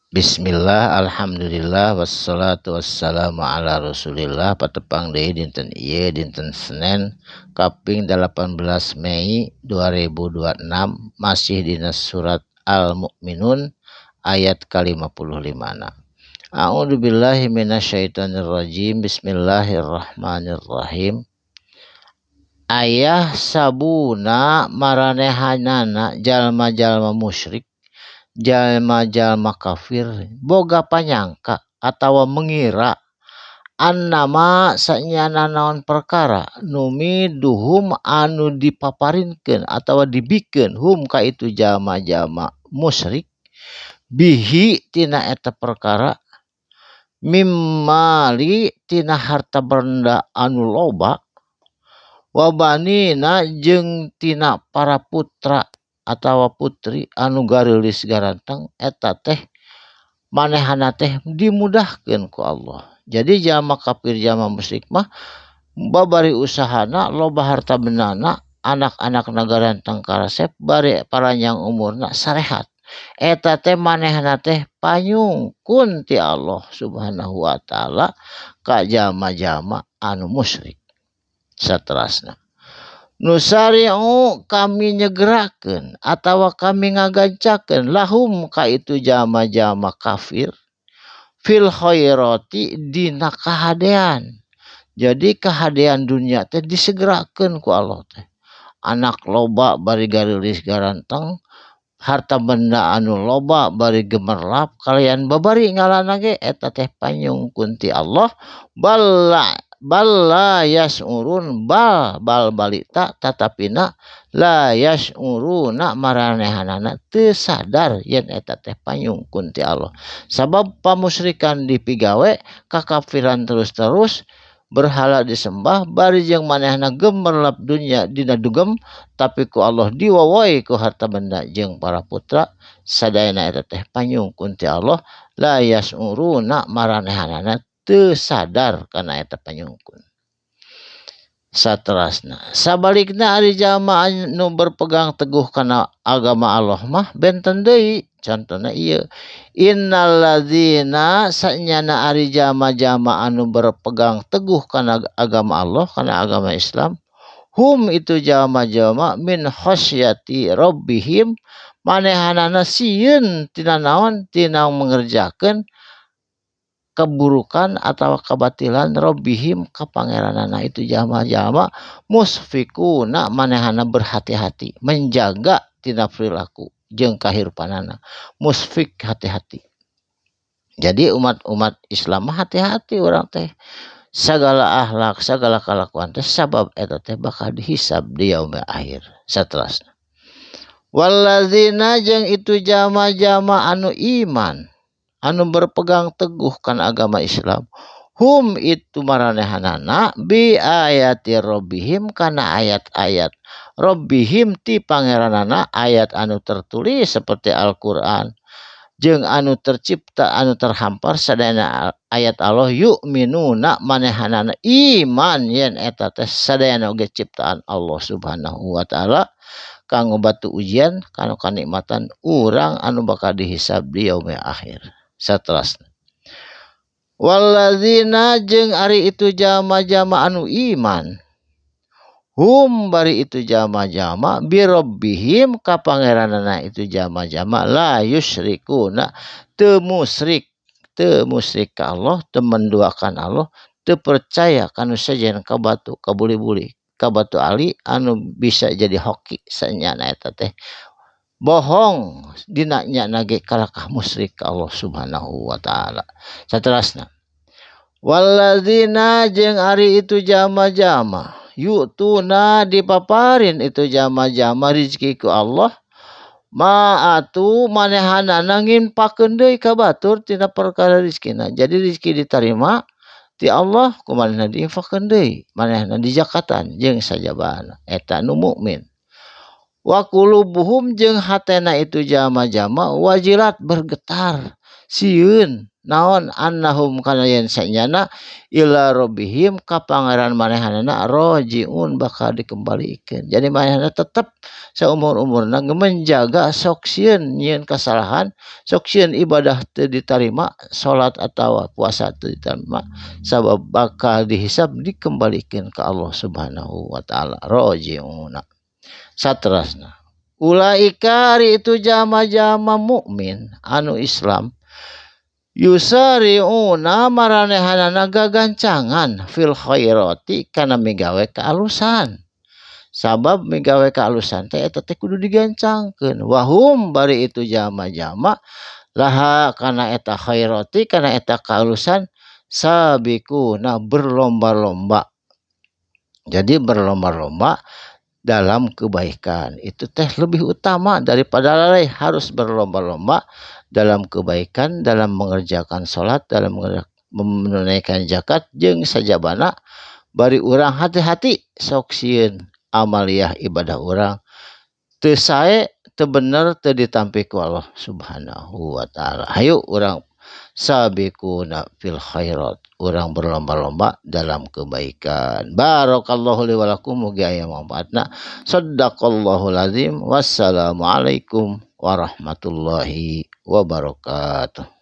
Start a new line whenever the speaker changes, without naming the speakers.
Bismillah, alhamdulillah, wassalatu wassalamu ala rasulillah. Patepang deui dinten ieu, dinten Senin kaping 18 Mei 2026, masih dina surat Al-Mu'minun ayat ka-55 na. A'udzu billahi minasyaitonir rajim. Bismillahirrahmanirrahim. Ayahsabuna, maranehanana jalma-jalma musyrik, jalma-jalma kafir, boga panyangka atawa mengira, annama, sanyana naon perkara, numidduhum, anu dipaparinkeun atawa dibikeun, hum ka itu jalma-jalma musyrik, bihi tina eta perkara, mim mali, tina harta benda anu loba, wabanina, jeung tina para putra atawa putri anu gareulis garanteng, eta teh manehana teh dimudahkeun ku Allah. Jadi jalma kafir, jalma musyrik mah babari usahana, loba harta bendana, anak-anakna garanteng karasep, bari paranjang umurna sarehat. Eta teh manehna teh panyungkun ti Allah Subhanahu wa Ta'ala ka jalma-jalma anu musyrik. Saterasna, nusari'u, kami nyegerakeun atawa kami ngagancakeun, lahum ka itu jalma-jalma kafir, fil khairati, dina kahadean. Jadi kahadean dunia teh disegerakeun ku Allah teh. Anak loba bari gareulis garanteng, harta benda anu loba bari gemerlap, kalian babari ngalana ge, eta teh panyungkun ti Allah. Balla bal la yas'urun, bal bal balita, tatapina, la yas'uruna, maranehanana teu sadar yen eta teh panyungkun ti Allah. Sabab pamusyrikan dipigawe, kakafiran terus-terus, berhala disembah, bari jeung manehna gemerlap dunia dina dugem, tapi ku Allah diwawai ku harta benda jeung para putra. Sadayana eta teh panyungkun ti Allah. La yas'uruna, maranehanana teu sadar kana eta panyungkun. Saterasna, sabalikna, ari jalma anu berpegang teguh kana agama Allah mah benten deui. Contohna ieu, innalladzina, sanyana ari jalma-jalma anu berpegang teguh kana agama Allah, kana agama Islam, hum, itu jalma-jalma, min khasyati rabbihim, manehanana sieun tina naon, tina mengerjakeun keburukan atau kebatilan, robbihim, ka pangeranana itu jalma-jalma, musfikuna, manehana berhati-hati, menjaga tina perilaku jeung kahirupanana. Musfik, hati-hati. Jadi umat-umat Islam hati-hati urang teh, segala akhlak, segala kalakuan teh, sabab eta teh bakal dihisab di yaumil akhir. Saterasna, walladzina, jeung itu jalma-jalma anu iman, anu berpegang teguh kana agama Islam, hum, itu maranehanana, bi ayati robbihim, kana ayat-ayat robbihim, ti pangeranana, ayat anu tertulis seperti Al-Qur'an jeung anu tercipta, anu terhampar, sadayana ayat Allah, yu'minuna, manehanana iman yen eta teh sadayana oge ciptaan Allah Subhanahu wa Ta'ala kanggo batu ujian kanu kanikmatan urang anu bakal dihisab di yaumil akhir. Saterasna, walladzina, jeung ari itu jalma-jalma anu iman, hum, bari itu jalma-jalma, birobbihim, ka pangeranana itu jalma-jalma, la yusyrikuna, teu musyrik, teu musyrik ka Allah, teu menduakan Allah, teu percaya kanu sejen, ka batu, ka buli-buli, ka batu ali anu bisa jadi hoki. Sanyana eta teh bohong dina nyana ge, kalakah musyrik ka Allah Subhanahu wa Ta'ala. Saterasna, walladzina, jeung ari itu jalma-jalma, yu'tuna, dipaparin itu jalma-jalma rizki ku Allah, ma'atu, manehanana nginpakeun deui ka batur tina perkara rizkina. Jadi rizki diterima ti Allah, ku manehna diinfakeun deui, manehna dijakatan jeung sajabana. Eta nu mukmin. Wa qulubuhum, jeung hatena itu jalma-jalma, wajilat, bergetar, sieun. Naon annahum kana yen sanyana ila rabbihim ka pangeran manehanana rajiun bakal dikembalikeun. Jadi manehna tetep saumur-umurna menjaga sok sieun nyieun kasalahan, sok sieun ibadah teu ditarima, salat atawa puasa teu ditarima, sabab bakal dihisab dikembalikeun ka Allah Subhanahu wa taala rajiuna. Saterasna ulaika ari itu jama-jama mukmin anu Islam yusari'una maranehanana gagancangan fil khairati kana migawe kaalusan. Sabab migawe kaalusan teh eta teh kudu digancangkeun. Wahum bari itu jama-jama laha kana eta khairati kana eta kaalusan sabiquna berlomba-lomba. Jadi berlomba-lomba dalam kebaikan itu teh lebih utama daripada lalai. Harus berlomba-lomba dalam kebaikan, dalam mengerjakan salat, dalam menunaikan zakat jeung sajabana bari urang hati-hati sok sieun amaliyah ibadah urang teu sae, teu bener, teu ditampi ku Allah Subhanahu wa taala. Hayu urang sabiquna fil khairat, urang berlomba-lomba dalam kebaikan. Barakallahu li wa lakum, mugi aya manfaatna. Sadaqallahul azim. Wassalamualaikum warahmatullahi wabarakatuh.